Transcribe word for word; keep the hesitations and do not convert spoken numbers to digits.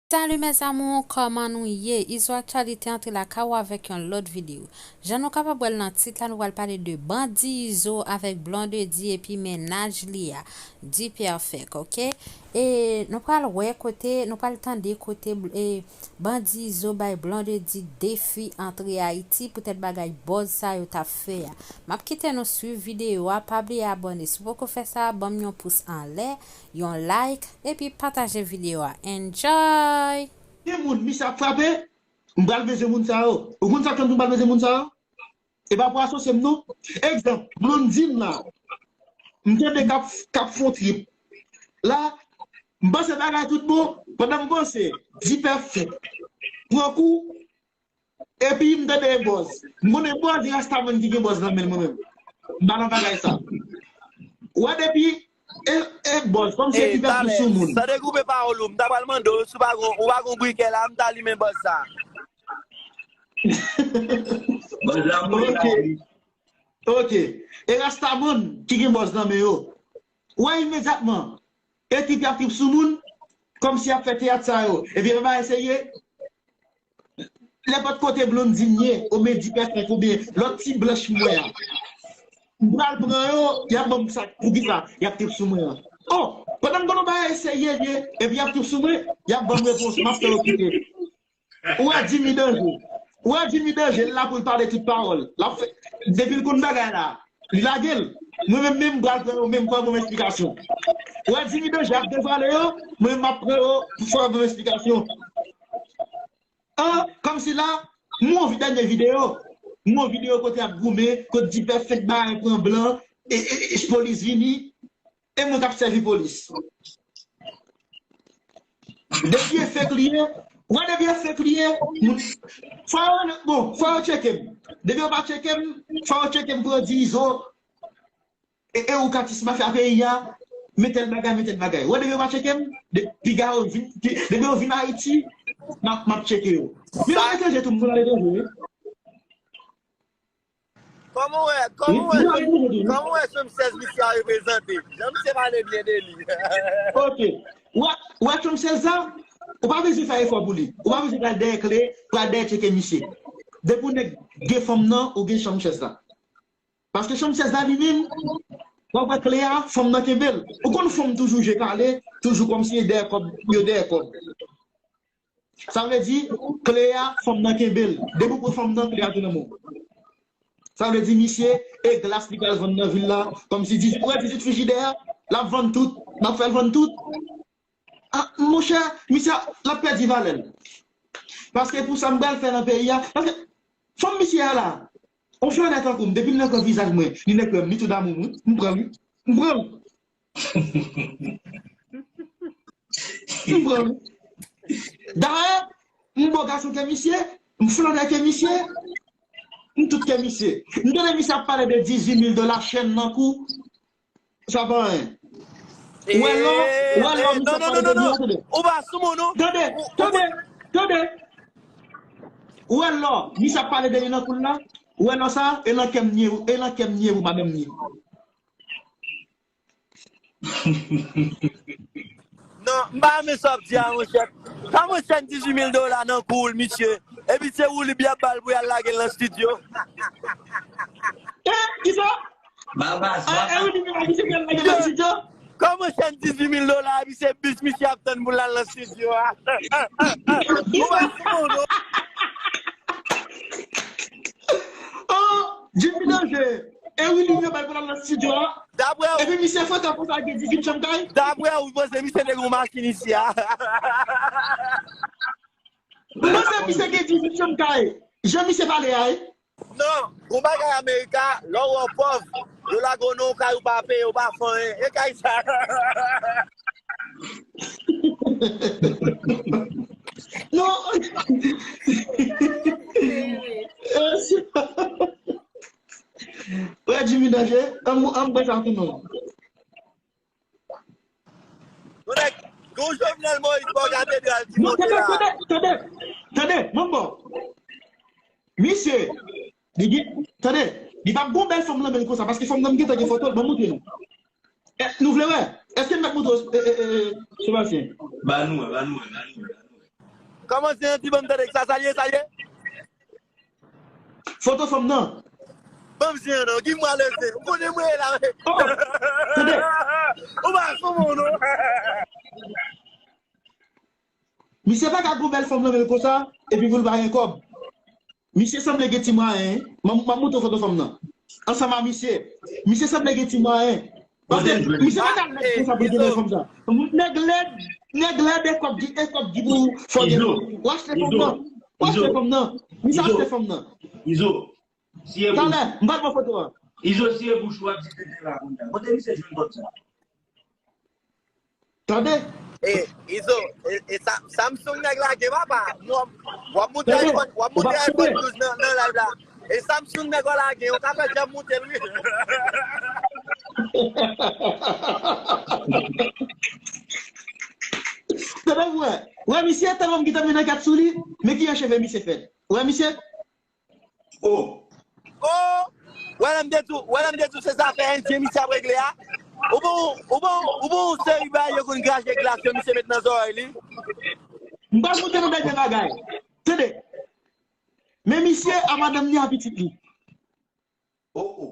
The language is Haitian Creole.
Salut mes amours, kòman nou ye? Izo Aktyalite antre lakay ou avèk yon lòt videyo. Jan nou kapab wè l nan tit la, nou pral pale de Bandi Izo avèk Blondedy epi mennaj li a, Dperfect, oke? E nou pral wè kote, nou pral tande kote, e, Bandi Izo bay Blondedy defi antre Ayiti poutèt bagay buzz sa yo t ap fè a. M ap kite nou swiv videyo a, pa bliye abòne si w poko fè sa, ban m yon pous anlè, yon like, epi pataje videyo a. Enjoy! Gen moun, misye ap frape, m pral bezwen moun sa yo. Ou konn sa k fè m di m pral bezwen moun sa yo? E pa pou asosye m non. Egzanp, Blondedy m la, m tande k ap, k ap fè yon trip. La, m panse bagay tout bon, pandan m panse, Dperfect pran kou, epi m tande e buzz. M konnen buzz, e Rastaman ki gen buzz nan men l mwen menm. M pa nan bagay sa. Ou wè depi, e, e buzz, kòmsi e Dperfect ap trip sou moun. San dekoupe pawòl ou, m ta pral mande w si w pa gon, ou pa gon brikè la, m ta limen buzz sa. Buzz la mouri la, wi. Ok. E Rastaman ki gen buzz nan men yo. Ou wè imedyatman, e trip y ap trip sou moun, kòmsi y ap fè teyat sa yo. Epi e pa bagay serye. Nenpòt kote Blondedy ye, oubyen Dperfect, oubyen lòt ti blanch m wè a. M pral pran yo, y ap ban m sa, poukisa y ap trip sou mwen an. Oh, pandan m konn yon bagay serye l ye, epi y ap trip sou mwen, y ap ban m repons, m ap fè yo kite. Ou wè Jimmy Danje. Ou wè Jimmy Danje, l la pou l pale tout pawòl. L ap fè, depi l konn bagay la, li lage l. Mwen menm, menm m pral pran yo menm, fò yo ban m esplikasyon. Ou wè Jimmy Danje ap devwale yo, mwen menm m ap pran yo, fò yo ban m esplikasyon. An, kòmsi la, m anvi dènye videyo. M anvi videyo kote y ap goumen, kote Dperfect bay pran blan, e, e, e polis vini, e mwen k ap sèvi polis. Depi e fake li ye, wè depi e fake li ye, moun, fò yo, bon, fò yo tcheke m. Depi yo pa tcheke m, fò yo tcheke m pou yo di Izo, e, e ou k ap dismafya peyi a, men tèl bagay, men tèl bagay. Wè depi yo pa tcheke m, de, piga yo vin, pi, depi yo vin Ayiti, m ap, m ap tcheke yo. Men yo etranje tou, m konn aletranje, wi. Kòman w wè, kòman w wè, kòman w wè chanm sèz misye a reprezante? Jan misye pale byen de li. Ok. Ou wè, ou wè chanm sèz la, ou pa bezwen fè efò pou li. Ou pa bezwen pral dèyè kle, pral dèyè tcheke misye. Depi w nèk gen fanm nan, ou gen chanm sèz la. Paske chanm sèz la li menm, w ap wè kle a, fanm nan kenbe l. Ou konn fanm toujou je kale, toujou kòmsi yo dèyè kòb, yo dèyè kòb. Sa vle di, kle a, fanm nan kenbe l. Depi w pran fanm nan, kle a tounen men w. Sa vle di, misye, e glas li pral vann nan vil la, kòmsi dizuit, ou wè dizuit frijidè a, l ap vann tout, l ap fè l vann tout. Ah, monchè, misye, l ap pèdi valè l. Paske pou sa m pral fè nan peyi a, paske fanm misye a la, on flannè tankou m, depi l nan kwen vizaj mwen, li nan kwen m, li tou damou m, wi. M pran l, wi. M pran l. M pran l. Dayè, m bo gason ke misye, m flannè ke misye, m tout ke misye. M tande misye ap pale de dizuit mil dola chèn nan kou. Sa pa anyen. Ou wè lò, ou wè lò misye ap pale de li an, tande. Ou pa sou moun, non. Tande, tande, tande. Ou wè lò misye ap pale de li nan kou l la. Ou wè lò sa, e nan kè m nye, e nan kè m nye pou madanm li. Non, m pa renmen sa w ap di a, monchè. Kòman chèn dizuit mil dola nan kou l, misye? Epi se ou li byen ap ba l pou y al lage l nan estidyo. Eh, kisa? Babas, ah, eh, babas. Wi, li byen misye pou y al lage l nan estidyo. Kòman chèn dizuit mil dola, epi se bis misye ap tann pou l al nan estidyo a? Ou pa sou moun, non. Oh, Jimmy Danje. E wi, li byen bay pou l al nan estidyo a. Daprè w. Epi misye fè tan konsa gen dizuit chanm kay. Daprè w, ou panse misye te gen yon machin isi a? Ou panse misye gen dizuit chanm kay? Jan misye pale a, wi. Non, gon bagay Amerika, lè w wè w pòv, yo lage w nan yon kay ou pa peye, ou pa fè anyen. E kay sa. Non. Wè Jimmy Danje, an m, an m pran sa pou nou. Yon nèg, gon Jovenel Moïse bò katedral ki monte la. Non, tande, tande, tande, tande, manbo. Misye, li gen, tande, li p ap gon bèl fanm nan men l konsa, paske fanm nan m gentan gen foto l, ban m montre nou. Eh, nou vle wè? Èske m mèt montre w, eh, eh, eh, Sebastien? Ba nou wè, ba nou wè, ba nou wè, ba nou wè. Kòman se yon ti ban m tande sa, sa l ye, sa l ye? Foto fanm nan. Ban m zen an non, gi mwa le zen. Ou konnen mwen la. Oh, tande. Ou pa sou moun non. Misye pa ka gon bèl fanm nan men l konsa, epi pou l pa gen kòb. Misye sanble gen ti mwayen, m ap montre w foto fanm nan. Ansanm a misye. Misye sanble gen ti mwayen. Paske misye pa ka nèg konsa pou l gen bèl fanm sa. Nèg lèd, nèg lèd e kòb ki, e kòb ki pou fè w gen fanm. W achte fanm nan. W achte fanm nan. Misye achte fanm nan. Izo, si e pou. Talè, m pral pran foto a. Izo, si e pou chwa ti tete la konn sa. Kote misye jwenn kòb sa? Tande? E, Izo, e, e sa, Samsung nèg la gen papa. W ap monte iPhone, w ap monte iPhone douz nan, nan live la. E Samsung nèg la gen, ou ka fè djab monte l wi. Tande pou wè. Wè, misye, telman m gentan mennen kat sou li, men kijan cheve misye fèt. Wè, misye? Oh. Oh! Wè lè m te di w, wè lè m te di w se zafè endyen misye ap regle a. Ou bon, ou bon, ou bon, yon seri bagay yo konn krache glas yo, misye met nan zòrèy li. M pral montre nou dènye bagay. Tande. Men misye a madanm li a pitit li. Oh, oh.